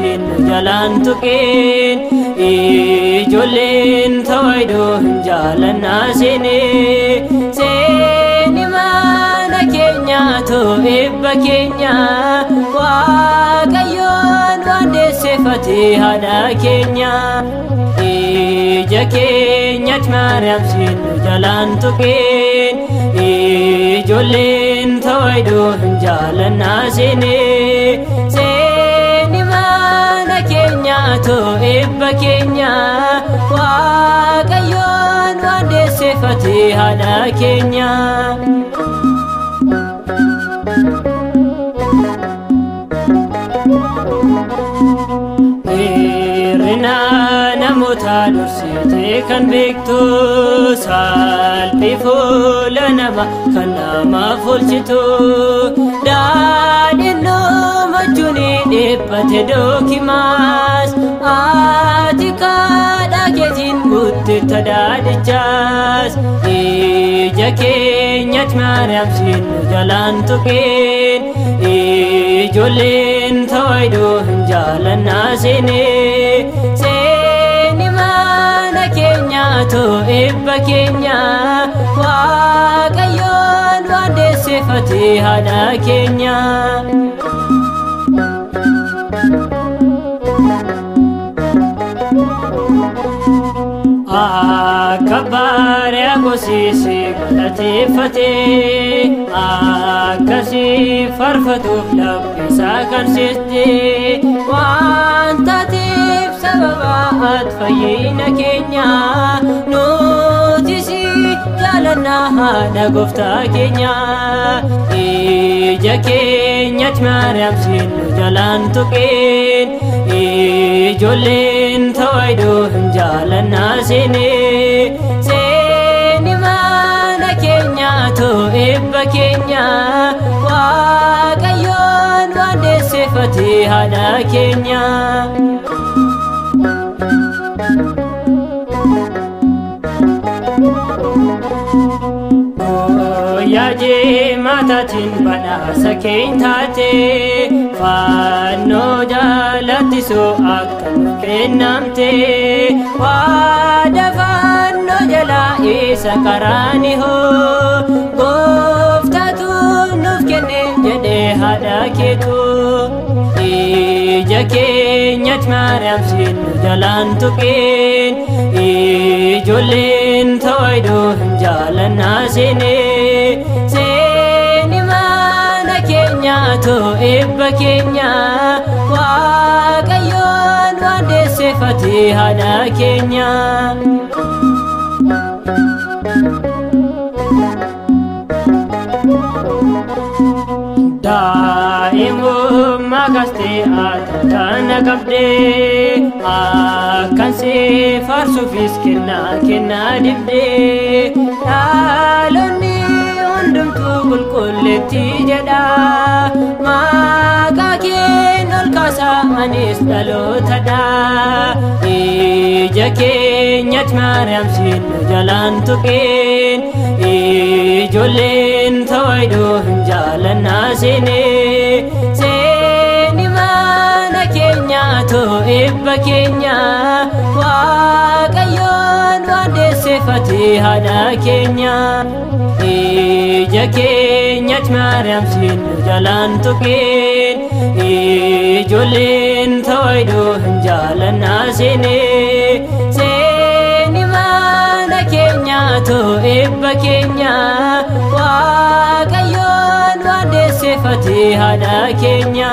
siin nu jalaan tuqeen ijoolleen tawaayidoo hin jaalannaa seenee seeni mana keenyaatu eebba keenya Waaqayyoon waan deessifate haadha keenya ija keenyatti Maariyaam siin nu jalaan tuqeen ijoolleen tawaayidoo hin jaalannaa seenee seeni mana keenyaatu eebba keenya Waaqayyoon waan deessifate haadha keenya. Hir'ina namoota dursitee kan beektu salphii fuula nama kan namaaf oolchitu daadhiin machuun dhiphate dookimaas ati kadhaa keetiin guutte tadaadichaas ija keenyatti Maariyaam siin nu jalaan tuqeen ijoolleen tawaayidoo hin jaalannaa seenee seeni mana keenyaatu eebba keenya Waaqayyoon waan deessifate haadha keenya. Akka baariyaa gosiisi galateeffate akkasii farfatuuf laphisaa kan seeste waan taateef sababa ati fayyina keenya nuti si jaalannaa haadha gooftaa keenya ija keenyatti Maariyaam siin nu jalaan tuqeen ijoolleen tawaayidoo hin jaalannaa seenee seeni mana keenyaatu eebba keenya Waaqayyoon waan deessifate haadha keenya. Guyyaa maataatiin badhaasa keenya taate fannoo jaalattisuu akka nuuf kennamte waada fannoo jalaa isa qaraanihoo gooftaatu nuuf kenne jedhee haadha keetu ija keenyatti Maariyaam siin nu jalaan tuqeen ijoolleen tawaayidoo hin jaalannaa seenee seeni mana keenyaatu eebba keenya Waaqayyoon waan deessifate haadha keenya. Daa'imummaa kaastee ati tana qabdee akkan si faarsuufis kennaa kennaa dibdee dhaloonni hundumtuu qulqulleetti jedha maqaa keen ol kaasaa anis dhalootadha ija keenyatti Maariyaam siin nu jalaan tuqeen ijoolleen tawaayidoo hin jaalannaa seenee seeni mana keenyaatu eebba keenya Waaqayyoon waan deessifate haadha keenya ija keenyatti Maariyaam siin nu jalaan tuqeen ijoolleen tawaayidoo hin jaalannaa seenee seeni mana keenyaatu eebba keenya Waaqayyoon waan deessifate haadha keenya.